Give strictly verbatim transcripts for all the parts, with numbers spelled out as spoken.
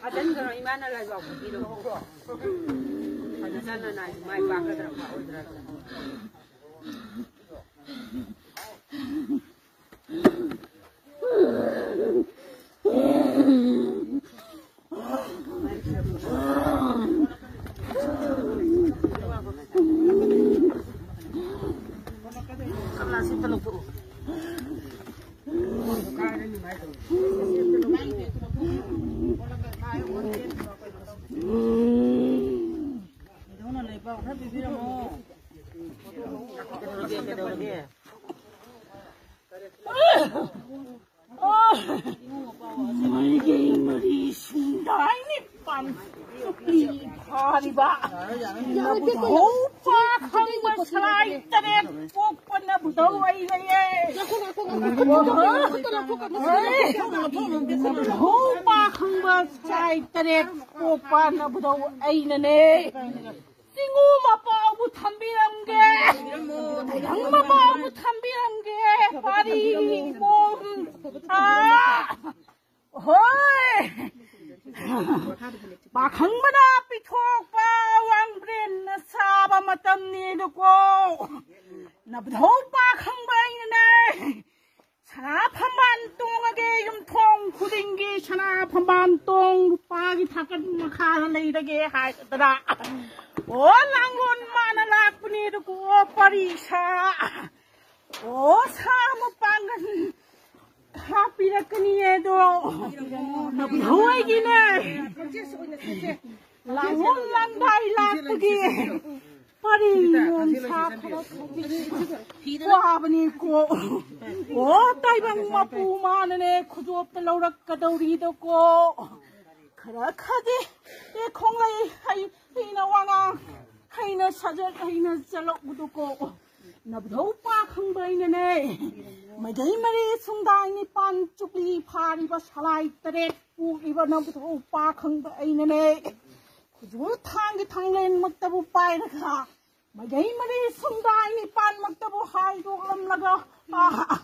ꯑꯗꯟꯒꯅꯣ ꯏꯃꯥꯅ ꯂꯥꯏꯕꯥꯎ ꯄꯤꯕꯤꯔꯣ꯫ ꯐꯖꯅ ꯅꯥꯏ ꯃꯥꯏ ꯄꯥꯛꯀꯗ꯭ꯔꯥ ꯄꯥꯛꯑꯣꯏꯗ꯭ꯔꯥ꯫ ꯃꯥꯏꯀꯩ ꯃꯔꯤ ꯁꯨꯡꯗꯥꯏ ꯅꯤꯄꯥꯟ ꯆꯨꯞꯂꯤ ꯐꯥꯔꯤꯕ ꯅꯕꯨꯙꯧ ꯄꯥꯈꯪꯕ ꯁꯂꯥꯏ ꯇꯔꯦꯠ ꯄꯣꯛꯄ ꯅꯕꯨꯙꯧ ꯑꯩꯅꯌꯦ꯫ ꯅꯕꯨꯙꯧ ꯄꯥꯈꯪꯕ ꯁꯂꯥꯏ ꯇꯔꯦꯠ ꯄꯣꯛꯄ ꯅꯕꯨꯙꯧ ꯑꯩꯅꯅꯦ꯫ ꯆꯤꯡꯉꯨ ꯃꯄꯥꯎꯕꯨ ꯊꯝꯕꯤꯔꯝꯒꯦ, ꯇꯥꯏꯕꯪ ꯃꯄꯥꯎꯕꯨ ꯊꯝꯕꯤꯔꯝꯒꯦ꯫ ꯄꯥꯔꯤ ꯏꯕꯣꯝ, ꯑꯥ, ꯍꯣꯏ꯫ ꯄꯥꯈꯪꯕꯅ ꯄꯤꯊꯣꯛꯄ ꯋꯥꯡꯕ꯭ꯔꯦꯟꯅ ꯁꯥꯕ ꯃꯇꯝꯅꯤꯗꯀꯣ꯫ ꯅꯕꯨꯙꯧ ꯄꯥꯈꯪꯕ ꯑꯩꯅꯅꯦ꯫ ꯁꯅꯥ ꯐꯝꯕꯥꯜ ꯇꯣꯡꯉꯒꯦ, ꯌꯨꯝꯊꯣꯡ ꯈꯨꯗꯤꯡꯒꯤ ꯁꯅꯥ ꯐꯝꯕꯥꯜ ꯇꯣꯡ, ꯂꯨꯄꯥꯒꯤ ꯊꯥꯀꯟ ꯃꯈꯥꯗ ꯂꯩꯔꯒꯦ ꯍꯥꯏꯗꯅ꯫ ꯑꯣ, ꯂꯥꯡꯒꯣꯜ ꯃꯥꯅ ꯂꯥꯛꯄꯅꯦ, ꯑꯗꯨꯒ ꯑꯣ, ꯄꯔꯤꯁꯥ, ꯑꯣ, ꯁꯥ ꯃꯄꯥꯡꯒꯜ ꯍꯥꯞꯄꯤꯔꯛꯀꯅꯤꯌꯦ ꯑꯗꯣ꯫ ꯅꯕꯨꯙꯧ ꯑꯩꯒꯤꯅꯦ꯫ ꯂꯥꯡꯒꯣꯜ ꯂꯥꯡꯗꯥꯏ ꯂꯥꯛꯄꯒꯤ ꯄꯔꯤ ꯅꯣꯟꯁꯥ ꯈꯔ ꯋꯥꯕꯅꯤꯀꯣ꯫ ꯑꯣ, ꯇꯥꯏꯕꯪ ꯃꯄꯨ ꯃꯥꯅꯅꯦ ꯈꯨꯗꯣꯞꯇ ꯂꯧꯔꯛꯀꯗꯧꯔꯤꯗꯀꯣ꯫ ꯈꯔ ꯈꯔꯗꯤ ꯑꯦ ꯈꯣꯡꯂꯩ ꯍꯩ, ꯍꯩꯅ ꯋꯥꯉꯥꯡ, ꯍꯩꯅ ꯁꯥꯖꯠ, ꯍꯩꯅ ꯆꯠꯂꯛꯎꯗꯀꯣ꯫ ꯅꯕꯨꯙꯧ ꯄꯥꯈꯪꯕ ꯑꯩꯅꯅꯦ, ꯃꯥꯏꯀꯩ ꯃꯔꯤ ꯁꯨꯡꯗꯥꯏ ꯅꯤꯄꯥꯟ ꯆꯨꯞꯂꯤ ꯐꯥꯔꯤꯕ ꯁꯂꯥꯏ ꯇꯔꯦꯠ ꯄꯣꯛꯂꯤꯕ ꯅꯕꯨꯙꯧ ꯄꯥꯈꯪꯕ ꯑꯩꯅꯅꯦ꯫ ꯈꯨꯖꯨ ꯊꯥꯡꯒꯤ ꯊꯥꯡꯂꯦꯟꯃꯛꯇꯕꯨ ꯄꯥꯏꯔꯒ ꯃꯥꯏꯀꯩ ꯃꯔꯤ ꯁꯨꯡꯗꯥꯏ ꯅꯤꯄꯥꯟ ꯇꯣꯛꯂꯝꯂꯒ, ꯑꯥ,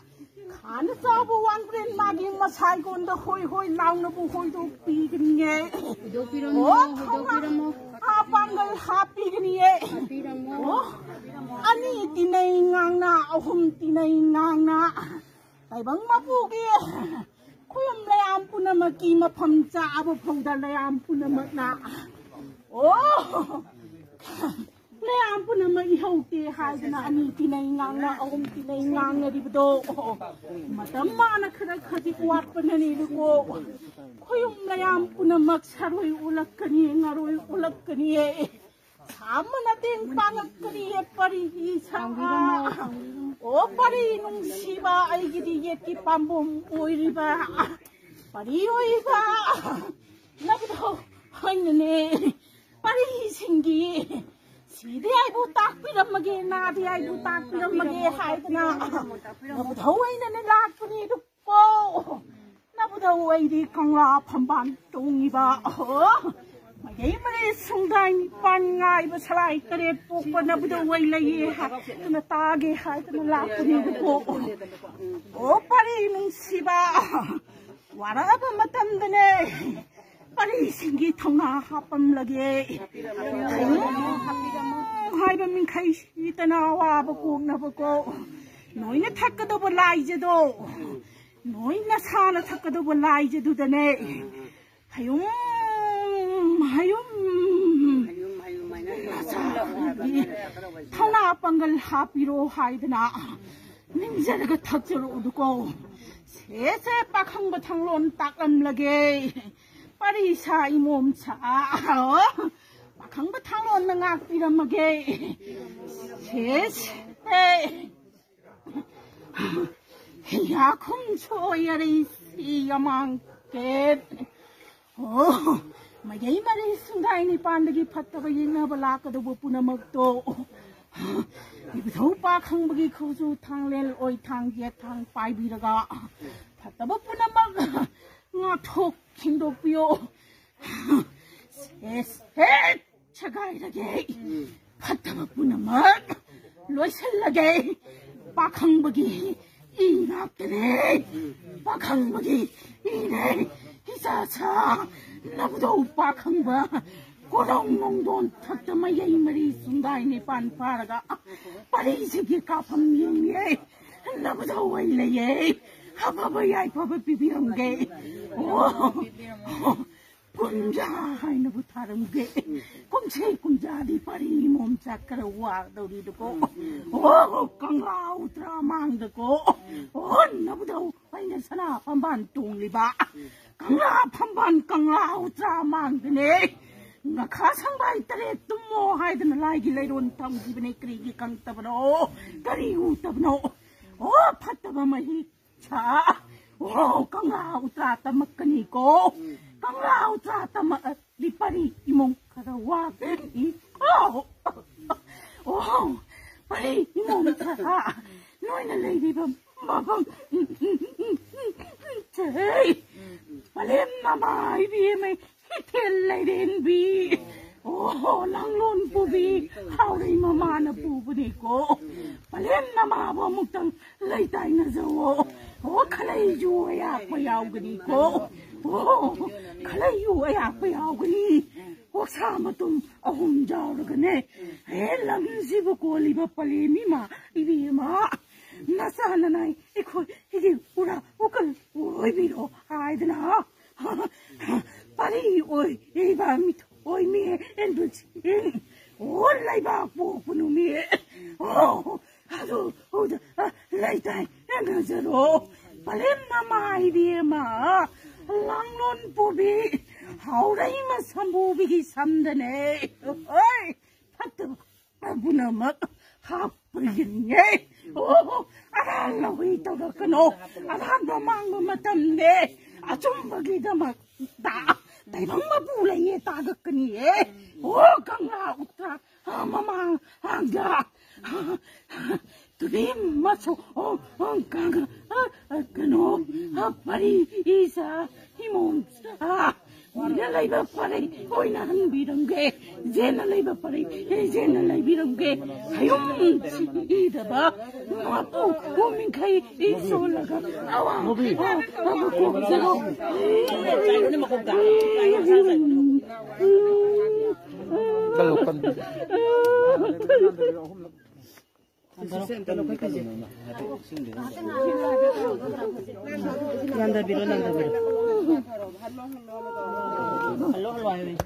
ꯈꯥꯅ ꯆꯥꯕ ꯋꯥꯡꯕ꯭ꯔꯦꯟ ꯃꯥꯒꯤ ꯃꯁꯥꯏꯒꯣꯟꯗ ꯍꯣꯏ ꯍꯣꯏ ꯂꯥꯎꯅꯕꯨ ꯍꯣꯏꯗꯣꯛꯄꯤꯒꯅꯤꯌꯦ꯫ ꯍꯣꯏꯗꯣꯛꯄꯤꯔꯝꯃꯣ, ꯑꯣ, ꯍꯣꯏꯗꯣꯛꯄꯤꯔꯝꯃꯣ꯫ ꯊꯧꯅꯥ ꯄꯥꯡꯒꯜ ꯍꯥꯞꯄꯤꯒꯅꯤꯌꯦ꯫ ꯍꯥꯞꯄꯤꯔꯝꯃꯣ꯫ ꯑꯣ, ꯑꯅꯤ ꯇꯤꯅꯩ ꯉꯥꯡꯅ, ꯑꯍꯨꯝ ꯇꯤꯅꯩ ꯉꯥꯡꯅ, ꯇꯥꯏꯕꯪ ꯃꯄꯨꯒꯤ ꯈꯨꯌꯨꯝ ꯂꯩꯌꯥꯝ ꯄꯨꯝꯅꯃꯛꯀꯤ ꯃꯐꯝ ꯆꯥꯕ ꯐꯥꯎꯗ ꯂꯩꯌꯥꯝ ꯄꯨꯝꯅꯃꯛꯅ, ꯑꯣ, ꯂꯩꯌꯥꯝ ꯄꯨꯝꯅꯃꯛ ꯏꯍꯧꯗꯦ ꯍꯥꯏꯗꯅ ꯑꯅꯤ ꯇꯤꯅꯩ ꯉꯥꯡꯅ, ꯑꯍꯨꯝ ꯇꯤꯅꯩ ꯉꯥꯡꯅꯔꯤꯕꯗꯣ ꯃꯇꯝ ꯃꯥꯅ ꯈꯔ ꯈꯖꯤꯛ ꯋꯥꯠꯄꯅꯅꯦꯕꯀꯣ꯫ ꯈꯨꯌꯨꯝ ꯂꯩꯌꯥꯝ ꯄꯨꯝꯅꯃꯛ ꯁꯔꯣꯏ ꯑꯣꯜꯂꯛꯀꯅꯤ, ꯉꯔꯣꯏ ꯑꯣꯜꯂꯛꯀꯅꯤꯌꯦ꯫ ꯁꯥ ꯑꯃꯅ ꯇꯦꯡ ꯄꯥꯡꯉꯛꯀꯅꯤꯌꯦ ꯄꯔꯤꯒꯤ ꯁꯥ꯫ ꯑꯣ ꯄꯔꯤ ꯅꯨꯡꯁꯤꯕ, ꯑꯩꯒꯤꯗꯤ ꯌꯦꯠꯀꯤ ꯄꯥꯝꯕꯣꯝ ꯑꯣꯏꯔꯤꯕ ꯄꯔꯤ ꯑꯣꯏꯕ ꯅꯕꯨꯙꯧ ꯍꯣꯏꯅꯅꯦ ꯄꯔꯤꯁꯤꯡꯒꯤ ꯁꯤꯗꯤ ꯑꯩꯕꯨ ꯇꯥꯛꯄꯤꯔꯝꯃꯒꯦ, ꯅꯥꯗꯤ ꯑꯩꯕꯨ ꯇꯥꯛꯄꯤꯔꯝꯃꯒꯦ ꯍꯥꯏꯗꯅ ꯅꯕꯨꯙꯧ ꯑꯩꯅꯅꯦ ꯂꯥꯛꯄꯅꯤ꯫ ꯑꯗꯨ ꯀꯣ ꯅꯕꯨꯙꯧ ꯑꯩꯗꯤ ꯀꯪꯂꯥ ꯐꯝꯕꯥꯜ ꯇꯣꯡꯉꯤꯕ, ꯑꯍꯣ, ꯃꯩꯇꯩ ꯃꯔꯤ ꯁꯨꯡꯗꯥꯏ ꯅꯤꯄꯥꯟ ꯉꯥꯏꯕ ꯁꯂꯥꯏ ꯇꯔꯦꯠ ꯄꯣꯛꯄ ꯅꯕꯨꯙꯧ ꯑꯩ ꯂꯩꯌꯦ ꯍꯥꯏꯗꯅ ꯇꯥꯒꯦ ꯍꯥꯏꯗꯅ ꯂꯥꯛꯄꯅꯦꯕꯀꯣ꯫ ꯑꯣ ꯄꯔꯤ ꯅꯨꯡꯁꯤꯕ, ꯋꯥꯔꯛꯑꯕ ꯃꯇꯝꯗꯅꯦ ꯄꯔꯤꯁꯤꯡꯒꯤ ꯊꯧꯅꯥ ꯍꯥꯞꯄꯝꯂꯒꯦ꯫ ꯍꯥꯏꯕ ꯃꯤꯡꯈꯩ ꯁꯤꯇꯅ ꯑꯋꯥꯕ ꯀꯣꯛꯅꯕꯀꯣ꯫ ꯅꯣꯏꯅ ꯊꯛꯀꯗꯧꯕ ꯂꯥꯏꯖꯗꯣ, ꯅꯣꯏ ꯅꯁꯥꯅ ꯊꯛꯀꯗꯧꯕ ꯂꯥꯏꯖꯗꯨꯗꯅꯦ ꯍꯌꯨꯝ ꯍꯌꯨꯝ ꯊꯧꯅꯥ ꯄꯥꯡꯒꯜ ꯍꯥꯞꯄꯤꯔꯣ ꯍꯥꯏꯗꯅ ꯅꯤꯡꯖꯔꯒ ꯊꯛꯆꯔꯛꯎꯗꯨꯀꯣ꯫ ꯁꯦꯁꯦ ꯄꯥꯈꯪꯕ ꯊꯥꯡꯂꯣꯟ ꯇꯥꯛꯂꯝꯂꯒꯦ꯫ ꯄꯔꯤ ꯁꯥ ꯏꯃꯣꯝ ꯁꯥ, ꯄꯥꯈꯪꯕ ꯊꯥꯡꯂꯣꯟꯅ ꯉꯥꯛꯄꯤꯔꯝꯃꯒꯦ꯫ ꯁꯦꯁꯦ ꯌꯥꯈꯨꯝ ꯁꯣꯏ ꯑꯔꯩꯁꯤ ꯌꯥꯃꯥꯡ ꯀꯦꯠ꯫ ꯑꯣ, ꯃꯩꯇꯩ ꯃꯔꯤ ꯁꯨꯡꯗꯥꯏ ꯅꯤꯄꯥꯟꯗꯒꯤ ꯐꯠꯇꯕ ꯌꯦꯡꯅꯕ ꯂꯥꯛꯀꯗꯧꯕ ꯄꯨꯝꯅꯃꯛꯇꯣ ꯏꯕꯨꯙꯧ ꯄꯥꯈꯪꯕꯒꯤ ꯈꯨꯖꯨ ꯊꯥꯡꯂꯦꯟ ꯑꯣꯏ ꯊꯥꯡ ꯌꯦꯠ ꯊꯥꯡ ꯄꯥꯏꯕꯤꯔꯒ ꯐꯠꯇꯕ ꯄꯨꯝꯅꯃꯛ ꯉꯥꯛꯊꯣꯛ ꯁꯦꯡꯗꯣꯛꯄꯤꯌꯣ꯫ ꯁꯦ, ꯁꯦ, ꯁꯦꯒꯥꯏꯔꯒꯦ꯫ ꯐꯠꯇꯕ ꯄꯨꯝꯅꯃꯛ ꯂꯣꯏꯁꯤꯜꯂꯒꯦ꯫ ꯄꯥꯈꯪꯕꯒꯤ ꯏ ꯉꯥꯛꯇꯅꯦ꯫ ꯄꯥꯈꯪꯕꯒꯤ ꯏꯅꯦ꯫ ꯏꯆꯥ ꯁꯥ ꯅꯕꯨꯗꯧ ꯄꯥꯈꯪꯕ꯫ ꯀꯣꯔꯧ ꯅꯣꯡꯗꯣꯟ ꯊꯛꯇ ꯃꯌꯩ ꯃꯔꯤ ꯆꯨꯡꯗꯥꯏ ꯅꯤꯄꯥꯟ ꯐꯥꯔꯒ ꯄꯔꯤꯁꯤꯒꯤ ꯀꯥꯐꯝ ꯌꯦꯡꯉꯦ꯫ ꯅꯕꯨꯗꯧ ꯑꯩ ꯂꯩꯌꯦ꯫ ꯑꯐꯕ ꯌꯥꯏꯐꯕ ꯄꯤꯕꯤꯔꯝꯒꯦ꯫ ꯑꯣ, ꯀꯨꯝꯖꯥ ꯍꯥꯏꯅꯕꯨ ꯊꯥꯔꯝꯒꯦ꯫ ꯀꯨꯝꯁꯤ ꯀꯨꯝꯖꯥꯗꯤ ꯄꯔꯤ ꯃꯣꯝꯆꯥ ꯈꯔ ꯋꯥꯗꯧꯔꯤꯗꯀꯣ꯫ ꯑꯣ, ꯀꯪꯂꯥ ꯎꯇ꯭ꯔꯥ ꯃꯥꯡꯗꯀꯣ꯫ ꯑꯣ, ꯅꯕꯨꯗꯧ ꯑꯩꯅ ꯁꯅꯥ ꯐꯝꯕꯥꯜ ꯇꯣꯡꯂꯤꯕ꯫ ꯀꯪꯂꯥ ꯐꯝꯕꯥꯜ ꯀꯪꯂꯥ ꯎꯇ꯭ꯔꯥ ꯃꯥꯡꯗꯅꯦ꯫ ꯉꯈꯥ ꯁꯪꯕꯥꯏ ꯇꯔꯦꯠ ꯇꯨꯝꯃꯣ ꯍꯥꯏꯗꯅ ꯂꯥꯏꯒꯤ ꯂꯩꯔꯣꯟ ꯊꯝꯈꯤꯕꯅꯦ꯫ ꯀꯔꯤꯒꯤ ꯈꯪꯗꯕꯅꯣ? ꯀꯔꯤ ꯎꯗꯕꯅꯣ? ꯑꯣ, ꯐꯠꯇꯕ ꯃꯍꯤꯛ ꯁꯥ꯫ ꯑꯣ, ꯀꯪꯂꯥ ꯎꯇ꯭ꯔꯥ ꯇꯝꯃꯛꯀꯅꯤꯀꯣ꯫ ꯀꯪꯂꯥ ꯎꯇ꯭ꯔꯥ ꯇꯝꯃꯛꯑꯗꯤ ꯄꯔꯤ ꯏꯃꯨꯡ ꯈꯔ ꯋꯥꯒꯅꯤ꯫ ꯑꯣ, ꯑꯣ, ꯄꯔꯤ ꯏꯃꯨꯡ ꯈꯔ ꯅꯣꯏꯅ ꯂꯩꯔꯤꯕ ꯃꯐꯝ ꯁꯦ꯫ ꯄꯂꯦꯝ ꯃꯃꯥ ꯏꯕꯦꯝꯃ ꯏꯊꯦꯜ ꯂꯩꯔꯦꯟꯕꯤ꯫ ꯑꯣ, ꯂꯥꯡꯂꯣꯟ ꯄꯨꯕꯤ ꯍꯥꯎꯔꯩ ꯃꯃꯥꯅ ꯄꯨꯕꯅꯤꯀꯣ꯫ ꯄꯂꯦꯝ ꯅꯃꯥꯕꯨ ꯑꯃꯨꯛꯇꯪ ꯂꯩꯇꯥꯏꯅꯖꯧꯑꯣ꯫ ꯑꯣ, ꯈꯂꯩꯁꯨ ꯑꯌꯥꯛꯄ ꯌꯥꯎꯒꯅꯤꯀꯣ꯫ ꯑꯣ, ꯈꯂꯩꯁꯨ ꯑꯌꯥꯛꯄ ꯌꯥꯎꯒꯅꯤ꯫ ꯑꯣꯛꯁꯥ ꯃꯇꯨꯝ ꯑꯍꯨꯝ ꯌꯥꯎꯔꯒꯅꯦ꯫ ꯍꯦ, ꯂꯝꯁꯤꯕꯨ ꯀꯣꯜꯂꯤꯕ ꯄꯂꯦꯝ ꯏꯃꯥ ꯏꯕꯦꯝꯃ꯫ ꯅꯆꯥ ꯅꯅꯥꯏ ꯑꯩꯈꯣꯏ ꯍꯤꯗꯤꯡ ꯄꯨꯔꯥ ꯎꯀꯜ ꯑꯣꯏꯕꯤꯔꯣ ꯍꯥꯏꯗꯅ ꯄꯔꯤ ꯑꯣꯏꯔꯤꯕ ꯃꯤꯊꯣꯏ ꯃꯤꯍꯦꯟꯕꯁꯤꯡ꯫ ꯑꯣ, ꯂꯩꯕꯥꯛ ꯄꯣꯛꯄ ꯅꯨꯃꯤꯠ꯫ ꯑꯣ, ꯑꯗꯨ ꯎꯗ ꯂꯩꯇꯥꯏ ꯅꯖꯔꯣ꯫ ꯄꯂꯦꯝ ꯃꯃꯥ ꯏꯕꯦꯝꯃ, ꯂꯥꯡꯂꯣꯟ ꯄꯨꯕꯤ ꯍꯥꯎꯔꯩ ꯃꯁꯝꯕꯨꯕꯤꯒꯤ ꯁꯝꯗꯅꯦ꯫ ꯍꯣꯏ, ꯐꯠꯇꯕ ꯄꯨꯝꯅꯃꯛ ꯍꯥꯞꯄꯒꯤꯅꯦ꯫ ꯑꯣ, ꯑꯔꯥꯟꯕ ꯍꯨꯏ ꯇꯧꯔꯛꯀꯅꯣ꯫ ꯑꯔꯥꯟꯕ ꯃꯥꯡꯕ ꯃꯇꯝꯅꯦ꯫ ꯑꯆꯨꯝꯕꯒꯤꯗꯃꯛꯇ ꯇꯥꯏꯕꯪ ꯃꯄꯨ ꯂꯩꯌꯦ ꯇꯥꯒꯛꯀꯅꯤꯌꯦ꯫ ꯑꯣ, ꯀꯪꯂꯥ ꯎꯇ꯭ꯔꯥ ꯃꯃꯥꯡꯗ ꯇꯨꯔꯦꯝ ꯃꯁꯨ, ꯑꯣ, ꯑꯣ, ꯀꯪ-, ꯑ, ꯑ, ꯀꯩꯅꯣ, ꯑ, ꯄꯔꯤ ꯏꯆꯥ ꯏꯃꯣꯝꯆꯥ꯫ ꯖꯦꯟꯅ ꯂꯩꯕ ꯄꯔꯩ ꯑꯣꯏꯅ ꯍꯟꯕꯤꯔꯝꯒꯦ꯫ ꯖꯦꯟꯅ ꯂꯩꯕ ꯄꯔꯩ, ꯖꯦꯟꯅ ꯂꯩꯕꯤꯔꯝꯒꯦ꯫ ꯍꯌꯨꯝ ꯁꯤꯗꯕ ꯃꯄꯨ ꯎꯃꯤꯡꯈꯩ ꯏꯁꯣꯜꯂꯒ ꯑꯋꯥ ꯑꯋꯥꯕ ꯀꯣꯛꯆꯔꯣ꯫ ꯂꯥꯟꯗꯕꯤꯔꯣ, ꯂꯥꯟꯗꯕꯤꯔꯣ꯫ ꯍꯜꯂꯣ, ꯍꯜꯂꯣ ꯍꯥꯏꯌꯨ꯫